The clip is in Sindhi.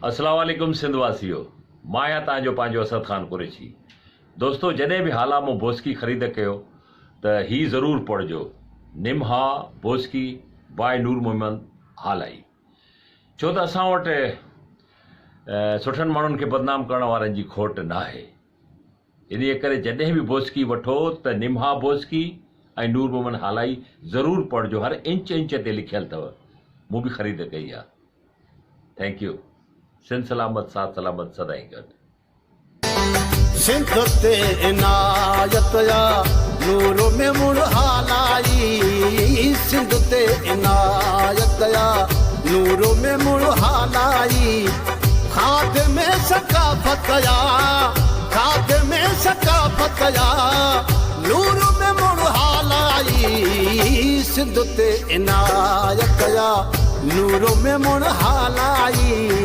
اسلام عليڪم سنڌ واسيو مان آهيان توهان جو پنهنجو اسد خان قريشي دوستو جڏهن به هالا مون بوسڪي خريد ڪيو ته هي ضرور پڙهجو نمها بوسڪي باء نور محمد هالائي ڇو ته اسان وٽ سٺن ماڻهن کي بدنام ڪرڻ وارن جي کوٽ ناهي انهيء ڪري جڏهن به بوسڪي وٺو ته نمها بوسڪي ۽ نور محمد هالائي ضرور پڙهجو هر انچ انچ تي لکيل اٿو مون به خريد ڪئي آ thank you Sindh سلامت ساٿ سلامت سدائين گڏ. سنڌ تي عنايت آ نور ميمڻ هالائي سنڌ تي عنايت آ نور ميمڻ هالائي کاڌ ۾ ثقافت آ کاڌ ۾ ثقافت آ نور ميمڻ هالائي سنڌ تي عنايت آ نور ميمڻ هالائي.